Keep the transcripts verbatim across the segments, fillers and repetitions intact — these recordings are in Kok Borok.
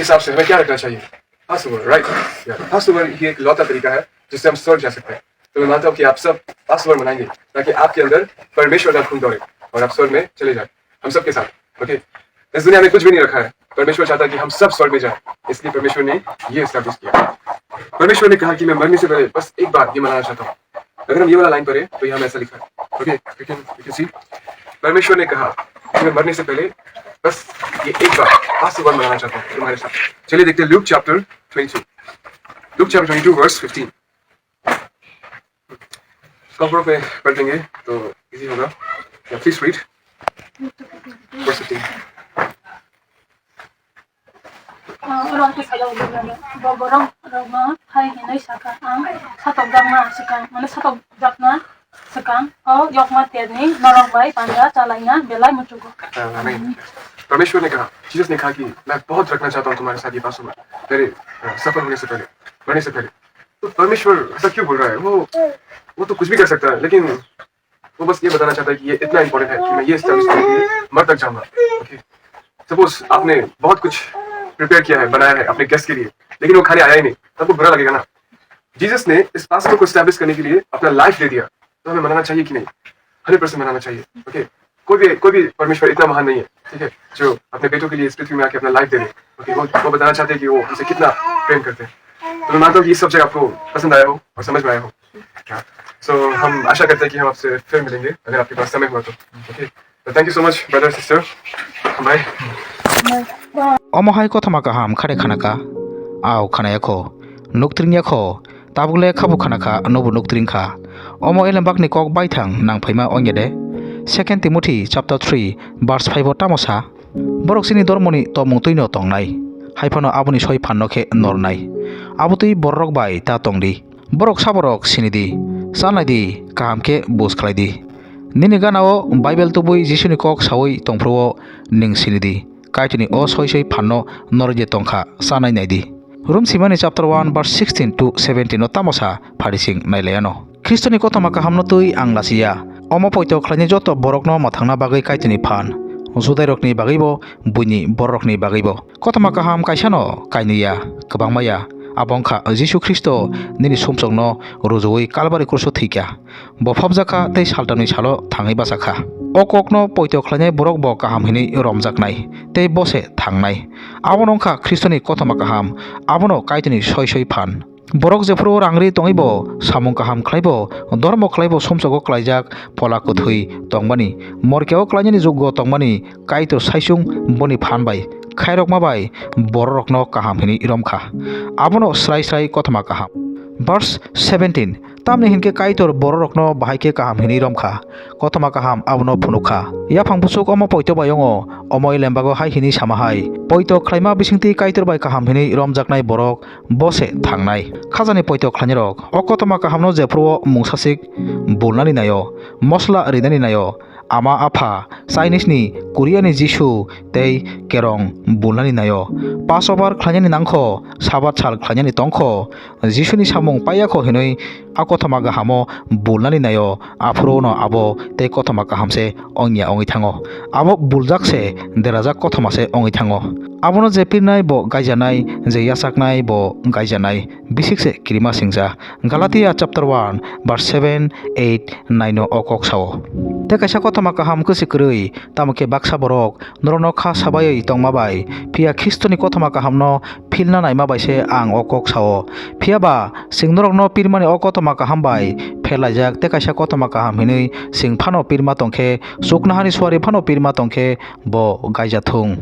हिसाब से हमें क्या रखना चाहिए? Password, right? या, पासवर्ड ही एक लौता तरीका है जिससे हम स्वर्ग जा सकते हैं। तो मैं मानता हूँ कि आप सब पासवर्ड बनाएंगे ताकि आपके अंदर परमेश्वर का खून दौड़े और आप स्वर्ग में चले जाए, हम सबके साथ। ओके, इस दुनिया में कुछ भी नहीं रखा है। परमेश्वर चाहता है कि हम सब स्वर्ग में जाए, इसलिए परमेश्वर ने ये एस्टैब्लिश किया। परमेश्वर ने कहा कि मैं मरने से पहले बस एक बार ये मनाना चाहता हूँ। अगर हम ये वाला लाइन पढ़े तो यहाँ में ऐसा लिखा है। Okay, you can, you can see, परमेश्वर ने कहा कि मैं मरने से पहले बस ये एक बार पासवर्ड मनाना चाहता हूँ तुम्हारे साथ। चलिए देखते हैं Luke chapter twenty two. Luke chapter twenty two, verse fifteen. कपड़ों पे पढ़ देंगे तो इजी होगा। या, please read. Verse fifteen. Oro khe salo borok rokno hai hinwi sakha, "Ang satokjakna swkang, mane satokjakna swkang, o yokma terni norok bai panja chalaina belai muchugo." हाँ, आमीन। परमेश्वर ने कहा, जीसस ने कहा कि मैं बहुत रखना चाहता हूँ तुम्हारे साथ ये पासवर्ड, मेरे, अ, सफर होने से पहले, मरने से पहले। तो परमेश्वर ऐसा क्यों बोल रहा है? वो, वो तो कुछ भी कर सकता है, लेकिन वो बस ये बताना चाहता है कि ये इतना इंपॉर्टेंट है कि मैं ये एस्टैब्लिश करने के लिए मर तक जाऊंगा। ओके, सपोज आपने बहुत कुछ प्रिपेयर किया है, बनाया है अपने गेस्ट के लिए, लेकिन वो खाने आया ही नहीं, तब वो बुरा लगेगा ना। जीसस ने इस पासवर्ड को एस्टैब्लिश करने के लिए अपना लाइफ दे दिया, तो हमें मनाना चाहिए कि नहीं? हंड्रेड परसेंट मनाना चाहिए। ओके, कोई भी, कोई भी परमेश्वर इतना महान नहीं है, ठीक है, जो अपने बेटों के लिए इस पृथ्वी में आके अपना लाइफ दे दे। ओके, वो, वो बताना चाहते हैं कि वो हमसे कितना प्रेम करते हैं। तो मैं मानता हूँ कि ये सब जगह आपको पसंद आया हो और समझ में आया हो। सो हम आशा करते हैं कि हम आपसे फिर मिलेंगे, अगर आपके पास समय हुआ तो। ओके, तो thank you so much brother sister, bye. Omo hai kothoma kaham khare khanaka, ao khanaya kho, nuktring ya kho, tabuk le khabu khanaka, nobu nuktring kha. Omo elembakni kok baithang nang phaima ongya de. Second Timothy chapter three verse five o tamo sa? Borok chini dormoni tongmung twino tongnai, hai phano aboni soi phanno khe nornai. Abotwi bororok bai ta tong di. Borok saborok sini di, chanai di, kaham khe bus khlai di. Nini gana-o Bible tubui Jisuni kok saui tongphuru-o ning sini di. Kaitorni o soi soi phanno noroi je tongkha, chanai nai di. Rom simani chapter one verse sixteen to seventeen o tamo sa pharising nai laiano. Khristoni kothoma kahamno twi ang lachiya. Omo poito khlainai joto borokno mwthangna bagwi Kaitorni phan. Judairokni bagwibo, buini bororokni bagwibo. Kothoma kaham kaisano kainwi ya, kwbangma ya. Abo wngkha Jisu Khristo nini sumsokno rujuwi Kalbari kruso thwikha. Bo phobjakha tei saltamni salo thangwi bachakha. O kokno poito khlainai borok bo kaham hinwi romjaknai tei bo se thangnai. Abono wngkha Khristoni kothoma kaham, abono Kaitorni soi soi phan. Borok jephuru rang ri tongwi bo, samung kaham khlai bo, dormo khlai bo sumsogo klaijak, pola kwthwi tongmani, morkeo klainani juggo tongmani, Kaitor saichung boni phan bai khairokma bai bororokno kaham hinwi romkha. Abono srai srai kothoma kaham. Verse seventeen, tamni hinkhe Kaitor bororokno bahai khe kaham hinwi romkha. Kothoma kaham abono phunukha. Yaphang buchuk omo poito bai wngo, omo elembago hai hinwi sama hai, poito khlaima bisingtwi Kaitor bai kaham hinwi romjaknai borok bo se thangnai. Khajani poito khlainairok, o kothoma kahamno jephuru-o mungsasik bulnani naio, mosla rinani naio, ama apha, Chinese-ni, Koreani Jisu tei kerong bulnani naio. Passover khlainani nangkho, Sabat sal khlainani tongkho, Jisuni samung paiyakho hinwi a kothoma kahamo bulnani naio, aphuru-no abo tei kothoma kaham se ongya ongwi thango. Abo buljak se derajak kothoma se ongwi thango. Abono je pirnai bo gaijanai, je yachaknai bo gaijanai, bisik se kirima singja. Galatia chapter one verse seven, eight, nine o o kok sao. Tei kaisa kothoma kaham kwswi kwrwi, tamo khe baksa borok norokno kha sabaiwi tongma bai, phiya Khristoni kothoma kahamno philna naima bai se ang o kok sao. Phiya ba, chwng norokno pirmani o kothoma kaham bai phelaijak tei kaisa kothoma kaham hinwi chwng phano pirma tong khe, chuknohani suari phano pirma tong khe, bo gaija thung.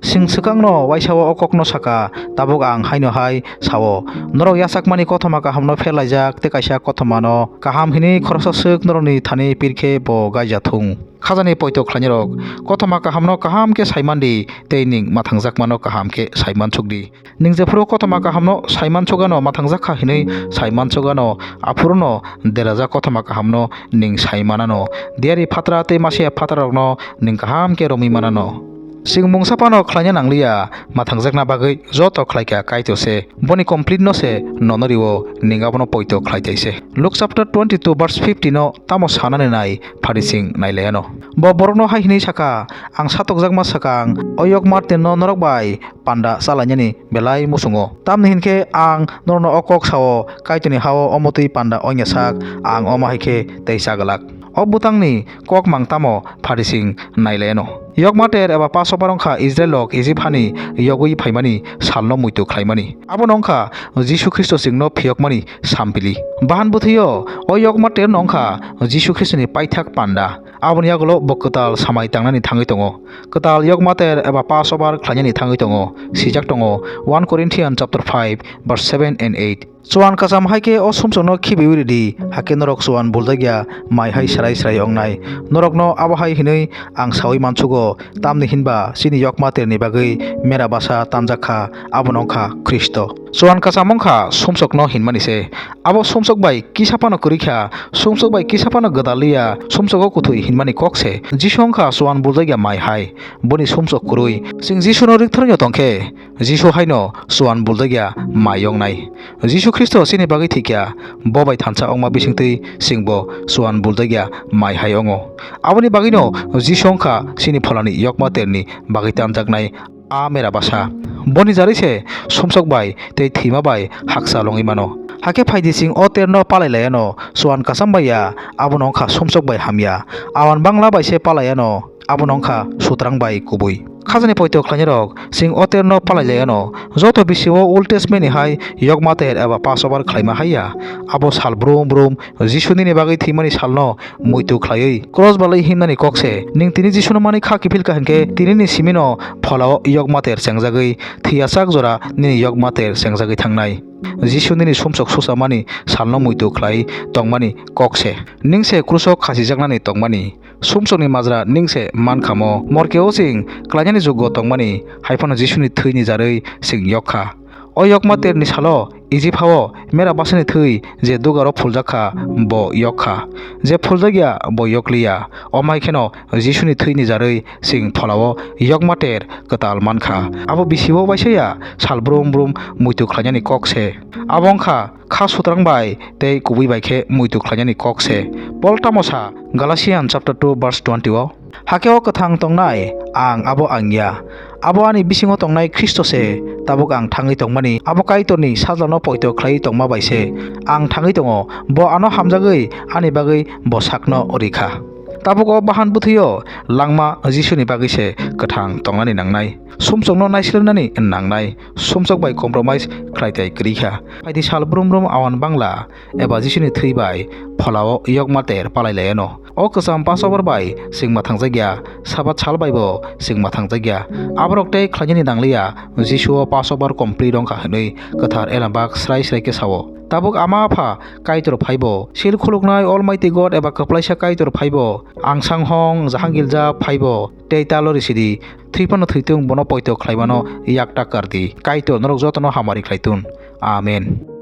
Chwng swkangno uaisa-o o kokno saka, tabuk ang haino hai sao, norok yachakmani kothoma kahamno phelaijak tei kaisa kothomano kaham hinwi khoroksa swk norokni thani pir khe bo gaija thung. Khajani poito khlainairok, kothoma kahamno kaham khe saiman di tei ning mwthangjakmano kaham khe saiman suk di. Ning jephuru kothoma kahamno saiman sugano mwthangjak kha hinwi saiman sugano, aphuru-no derajak kothoma kahamno ning saimanano. Diyari phatra tei masiya phatrarokno ning kaham khe romwi manano. Chwng mungsa phano khlaina nangliya, mwthangjakna bagwi joto khlaikha Kaitor se. Boni complete no se nono rio, ning abono poito khlai tai se. Luke chapter twenty-two verse fifty no tamo sanani nai, phari chwng nai laiano. Bo borokno hai hwnwi sakha, "Ang satokjakma swkang o yokma terno norok bai panda chalainani belai muchungo. Tamni hinkhe ang norokno o kok sao, Kaitorni hao omo twi panda wngya sak, ang omo hai khe tei cha glak." O bwtangni kok mang tamo phari chwng nai laiano. Yokma ter eba Passover wngkha Israel rok Ijip hani yogwi phaimani salno muitu khlaimani. Abono wngkha Jisu Khristo chwngno phiyokmani sampili. Bahan bwthwio o yokma terno wngkha Jisu Khristoni paithak panda. Aboni yagulo bo kwtal samai tangnani thangwi tongo. Kwtal yokma ter eba Passover khlainani thangwi tongo. Swijak tongo one Corinthians chapter five verse seven and eight. Chuan kwcham hai khe o sumsokno khibiwi ridi, hakhe norok chuan buljakya mai hai srai srai wngnai. Norokno abo hai hwnwi ang saui mansugo, tamni hinba chini yokma terni bagwi mera basa tanjak kha, abono wngkha Khristo. Chuan kwcham wngkha sumsokno hinmani se. Abo sumsok bai kisa phano kwrwi kha, sumsok bai kisa phano gwdal liya, sumsogo kwthwi hinmani kok se. Jisu wngkha chuan buljakya mai hai, boni sumsok kwrwi. Chwng Jisuno rikthorwino tong khe, Jisu haino chuan buljakya mai wngnai. Jisu Khristo chini bagwi thwikha, bo bai thansa wngma bisingtwi chwngbo chuan buljakya mai hai wngo. Aboni bagwino Jisu wngkha chini pholani yokma terni bagwi tanjaknai a mera basa. Boni jarwi se sumsok bai tei thwima bai hakchal wngwi mano. Hakhe phaidi chwng o terno palai laiano, chuan kwcham bai ya, abono wngkha sumsok bai hamya. Awan bangla bai se palaiano, abono wngkha sutrang bai kubui. Khajani poito khlainairok, chwng o terno palai laiano. Joto bisio Old Testament ni hai yokma ter eba Passover khlaima hai ya. Abo sal brum brum Jisu nini bagwi thwimani salno muitu khlaiwi cross balwi himnani kok se. Ning tini Jisuno manwi kha kiphil kha hinkhe tinini simino pholao yokma ter chengjagwi thwiyasak jora nini yokma ter chengjagwi thangnai. Jisu nini sumsok suchamani salno muitu khlai tongmani kok se. Ning se kruso khasijaknani tongmani. Sumsokni majra ning se man khamo. Morkeo chwng klainani jugo tongmani, hai phano Jisuni thwini jarwi chwng yok kha. O yokma terni salo Ijip hao mera basani thwi je dugaro phuljak kha, bo yok kha. Je phuljak ya, bo yok liya. Omo hai kheno Jisuni thwini jarwi chwng pholao yokma ter kwtal man kha. Abo bisibo waisa ya, sal brum brum muitu khlainani kok se. Abo wng kha kha sutrang bai tei kubui bai khe muitu khlainani kok se. Pol tamo sa Galatian chapter two verse twenty o, "Hakhe o kwthang tongnai, ang abo ang ya. Abo ani bisingo tongnai Khristo se, tabuk ang thangwi tongmani, abo Kaitorni sajlano poito khlaiwi tongma bai se ang thangwi tongo. Bo ano hamjagwi ani bagwi bo sakno rikha." Tabuk o bahan bwthwio langma Jisuni bagwi se kwthang tongnani nangnai. Sumsokno naisilwnani nangnai, sumsok bai compromise khlai tai kwrwi kha. Phaidi sal brum brum awan bangla eba Jisuni thwi bai pholao yokma ter palai laiano. O kwcham Passover bai chwng mwthangjakya, Sabat sal bai bo chwng mwthangjakya. Aborok tei khlainani nangliya, Jisuo Passover complete wngkha hwnwi kwthar Elambak srai srai khe sao. Tabuk Ama Apha Kaitor phaibo, sil khuluknai Almighty God eba kwplaisa Kaitor phaibo, Angsanghong Jahangilja phaibo, tei ta lori sidi, thwi phano thwitung, bono poito khlaimano yak ta kardi. Kaitor norok jotono hamari khlaitun. Amen.